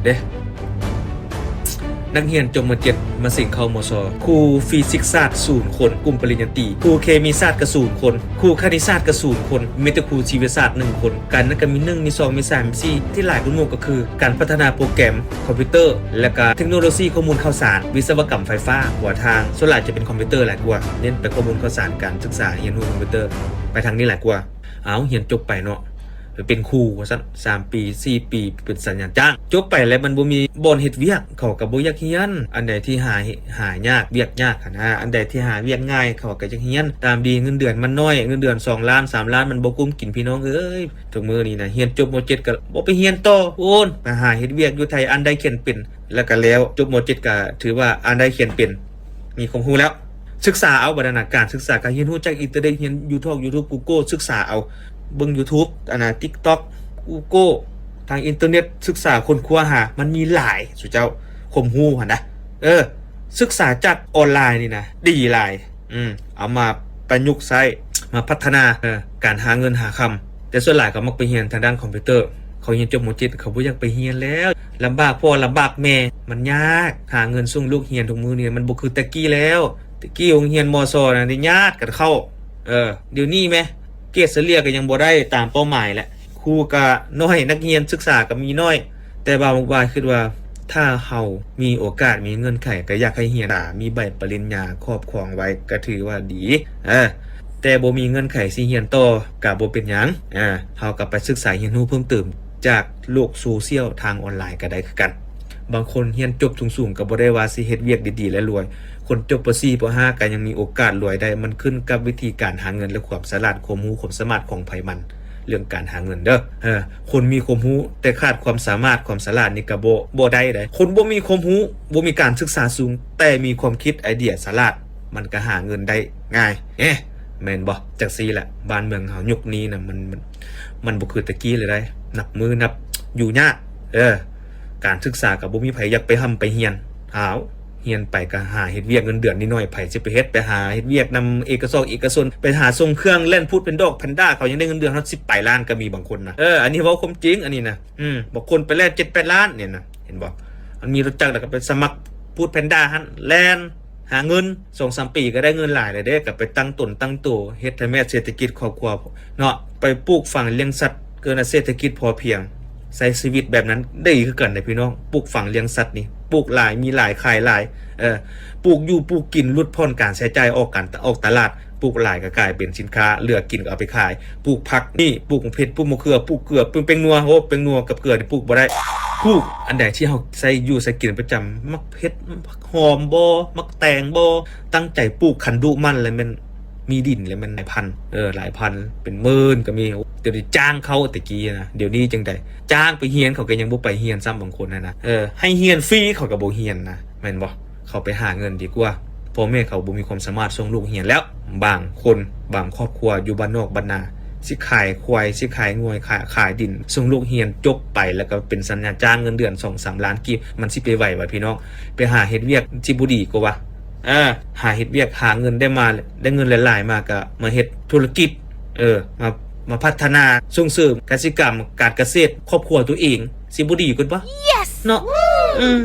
ເດ້. ນັກຮຽນຈົບ ມ.ເຈັດ ມາເສັງເຂົ້າ ມ.ຊ ຄູຟີຊິກສາດສູນຄົນ ກຸ່ມປະລິນຍາຕີ, ຄູເຄມີສາດກະສູນຄົນ, ຄູຄະນິດສາດກະສູນຄົນ, ມີແຕ່ຄູຊີວະສາດໜຶ່ງຄົນ. ການນັ້ນກະມີໜຶ່ງ ມີສອງ ມີສາມ ມີສີ່ ທີ່ຫຼາຍກວ່າໝູ່ກະຄື ການພັດທະນາໂປຣແກຣມຄອມພິວເຕີ ແລະກະເທັກໂນໂລຊີຂໍ້ມູນຂ່າວສານ, ວິສະວະກຳໄຟຟ້າ, ຫົວທາງ ສ່ວນຫຼາຍຈະເປັນຄອມພິວເຕີຫຼາຍກວ່າ, ເນັ້ນໄປຂໍ້ມູນຂ່າວສານ, ການສຶກສາຮຽນຮູ້ຄອມພິວເຕີ ໄປທາງນີ້ຫຼາຍກວ່າ. ເອົ້າ ຮຽນຈົບໄປເນາະ ໄປເປັນຄູວ່າຊັ້ນ ສາມປີ ສີ່ປີ ເປັນສັນຍາຈ້າງ. ຈົບໄປແລ້ວມັນບໍ່ມີບ່ອນເຮັດວຽກ ເຂົາກະບໍ່ຢາກຮຽນ. ອັນໃດທີ່ຫາ ຫາຍາກ ວຽກຍາກຫັ້ນນະ, ອັນໃດທີ່ຫາວຽກງ່າຍ ເຂົາກະຢາກຮຽນ. ຕາມດີເງິນເດືອນມັນໜ້ອຍ, ເງິນເດືອນສອງລ້ານ ສາມລ້ານ ມັນບໍ່ກຸ້ມກິນພີ່ນ້ອງເອີຍ. ທຸກມື້ນີ້ນະ ຮຽນຈົບ ມ.ເຈັດ ກະບໍ່ໄປຮຽນຕໍ່ ໂອນ ໄປຫາເຮັດວຽກຢູ່ໄທ ອ່ານໄດ້ຂຽນເປັນ ແລ້ວກະແລ້ວ. ຈົບ ມ.ເຈັດ ກະຖືວ່າອ່ານໄດ້ຂຽນເປັນ ມີຄວາມຮູ້ແລ້ວ. ສຶກສາເອົາ ບັດນັ້ນນະ ການສຶກສາ ການຮຽນຮູ້ຈາກອິນເຕີເນັດ, ຮຽນຢູທູບ ຢູທູບ ກູໂກ ສຶກສາເອົາ, ເບິ່ງຢູທູບ ອັນນະ ຕິກຕັອກ ກູໂກ ທາງອິນເຕີເນັດ, ສຶກສາຄົ້ນຄວ້າຫາ ມັນມີຫຼາຍ ສູ່ເຈົ້າ ຄວາມຮູ້ຫັ້ນນະ. ເອີ ສຶກສາຈາກອອນລາຍນີ້ນະ ດີຫຼາຍ. ອືມ ເອົາມາປະຍຸກໃຊ້ ມາພັດທະນາ ເອີ ການຫາເງິນຫາຄຳ. ແຕ່ສ່ວນຫຼາຍເຂົາມັກໄປຮຽນທາງດ້ານຄອມພິວເຕີ. ເຂົາຮຽນຈົບ ມ.ເຈັດ ເຂົາບໍ່ຢາກໄປຮຽນແລ້ວ, ລຳບາກພໍ່ລຳບາກແມ່. ມັນຍາກ ຫາເງິນສົ່ງລູກຮຽນທຸກມື້ນີ້ ມັນບໍ່ຄືແຕ່ກີ້ແລ້ວ. ແຕ່ກີ້ໂຮງຮຽນ ມ.ຊ ນະ ໄດ້ຍາດກັນເຂົ້າ. ເອີ ດຽວນີ້ແມ ເກຣດສະເລ່ຍກະຍັງບໍ່ໄດ້ຕາມເປົ້າໝາຍແຫຼະ. ຄູກະໜ້ອຍ, ນັກຮຽນສຶກສາກະມີໜ້ອຍ. ແຕ່ວ່າ ບາງຝ່າຍຄິດວ່າ ຖ້າເຮົາມີໂອກາດ ມີເງື່ອນໄຂ ກະຢາກໃຫ້ຮຽນ ມີໃບປະລິນຍາຄອບຄອງໄວ້ ກະຖືວ່າດີ. ເອີ ແຕ່ບໍ່ມີເງື່ອນໄຂຊິຮຽນຕໍ່ ກະບໍ່ເປັນຫຍັງ. ເຮົາກະໄປສຶກສາຮຽນຮູ້ເພີ່ມເຕີມ ຈາກໂລກໂຊຊຽວທາງອອນລາຍກະໄດ້ຄືກັນ. ບາງຄົນຮຽນຈົບສູງໆ ກະບໍ່ໄດ້ວ່າຊິເຮັດວຽກດີໆ ແລະລວຍ. ຄົນຈົບ ປ.ສີ່ ປ.ຫ້າ ກະຍັງມີໂອກາດລວຍໄດ້. ມັນຂຶ້ນກັບວິທີການຫາເງິນ ແລະ ຄວາມສະຫຼາດ, ຄວາມຮູ້ຄວາມສາມາດຂອງໃຜມັນ ເລື່ອງການຫາເງິນເດີ. ເອີ ຄົນມີຄວາມຮູ້ແຕ່ຂາດຄວາມສາມາດ, ຄວາມສະຫຼາດນີ້ກະບໍ່ ບໍ່ໄດ້ໃດ. ຄົນບໍ່ມີຄວາມຮູ້, ບໍ່ມີການສຶກສາສູງ ແຕ່ມີຄວາມຄິດໄອເດຍສະຫຼາດ, ມັນກະຫາເງິນໄດ້ງ່າຍ. ເອ ແມ່ນບໍ່? ຈັ່ງຊີ້ແຫຼະ ບ້ານເມືອງເຮົາຍຸກນີ້ນະ ມັນ ມັນ ມັນບໍ່ຄືແຕ່ກີ້ເລີຍໃດ໋. ນັບມື້ນັບຢູ່ຍາກ. ເອີ ການສຶກສາກະບໍ່ມີໃຜຢາກໄປຮ່ຳໄປຮຽນ. ອ້າວ ຮຽນໄປກະຫາເຮັດວຽກເງິນເດືອນໜ້ອຍໆ ໃຜຊິໄປເຮັດ? ໄປຫາເຮັດວຽກນຳເອກະຊອກເອກະຊົນ, ໄປຫາສົ່ງເຄື່ອງແລ່ນພູດເປັນດອກແພນດ້າ ເຂົາຍັງໄດ້ເງິນເດືອນຮອດສິບປາຍລ້ານກະມີບາງຄົນນະ. ເອີ ອັນນີ້ເວົ້າຄວາມຈິງ ອັນນີ້ນະ. ອືມ ບາງຄົນໄປແລ່ນເຈັດແປດລ້ານນີ້ນະ ເຫັນບໍ່? ມັນມີລົດຈັກແລ້ວກະໄປສະໝັກຟູດແພນດ້າຫັ້ນ ແລ່ນຫາເງິນ ສອງສາມປີກະໄດ້ເງິນຫຼາຍແລ້ວເດ້. ກະໄປຕັ້ງຕົນຕັ້ງໂຕ ເຮັດໃຫ້ແມ່ເສດຖະກິດຄອບຄົວເນາະ. ໄປປູກຝັງລ້ຽງສັດ ເອີ້ນວ່າເສດຖະກິດພໍພຽງ ໃຊ້ຊີວິດແບບນັ້ນໄດ້ຄືກັນເດ້ພີ່ນ້ອງ. ປູກຝັງລ້ຽງສັດນີ້ ປູກຫຼາຍ ມີຫຼາຍ ຂາຍຫຼາຍ. ເອີ ປູກຢູ່ ປູກກິນ ຫຼຸດຜ່ອນການໃຊ້ຈ່າຍ ອອກການ ອອກຕະຫຼາດ. ປູກຫຼາຍກະກາຍເປັນສິນຄ້າ ເຫຼືອກິນກະເອົາໄປຂາຍ. ປູກຜັກນີ້ ປູກໝາກເຜັດ ປູກໝາກເຂືອ ປູກເກືອ ປູກແປ້ງນົວ. ໂອ້ ແປ້ງນົວກັບເກືອນີ້ປູກບໍ່ໄດ້. ປູກອັນໃດທີ່ເຮົາໃຊ້ຢູ່ໃຊ້ກິນປະຈຳ ໝາກເຜັດ ໝາກຫອມບໍ ໝາກແຕງບໍ ຕັ້ງໃຈປູກຄັນດຸໝັ່ນ ແລ້ວແມ່ນມີດິນ ແລ້ວແມ່ນຫຼາຍພັນ ເອີ ຫຼາຍພັນ ເປັນໝື່ນກະມີ. ໂອ້ ດຽວນີ້ຈ້າງເຂົ້າ ແຕ່ກີ້ນະ ດຽວນີ້ຈັ່ງໃດ ຈ້າງໄປຮຽນ ເຂົາກະຍັງບໍ່ໄປຮຽນຊ້ຳບາງຄົນຫັ້ນນະ. ເອີ ໃຫ້ຮຽນຟຣີເຂົາກະບໍ່ຮຽນນະ ແມ່ນບໍ່? ເຂົາໄປຫາເງິນດີກວ່າ. ພໍ່ແມ່ເຂົາບໍ່ມີຄວາມສາມາດສົ່ງລູກຮຽນແລ້ວ. ບາງຄົນ ບາງຄອບຄົວຢູ່ບ້ານນອກບ້ານນາ ຊິຂາຍຄວາຍ ຊິຂາຍງົວ ຂາຍ ຂາຍດິນ ສົ່ງລູກຮຽນຈົບໄປ ແລ້ວກະເປັນສັນຍາຈ້າງເງິນເດືອນສອງສາມລ້ານກີບ ມັນຊິໄປໄຫວຫວະພີ່ນ້ອງ? ໄປຫາເຮັດວຽກຊິບໍ່ດີກວ່າຫວາ? ເອີ ຫາເຮັດວຽກ ຫາເງິນໄດ້ມາ ໄດ້ເງິນຫຼາຍໆມາກະມາເຮັດທຸລະກິດ ເອີ ມາ ມາພັດທະນາສົ່ງເສີມກະສິກຳ ການກະເສດຄອບຄົວໂຕເອງ ຊິບໍ່ດີກວ່າຫວາ? ເນາະ ອືມ.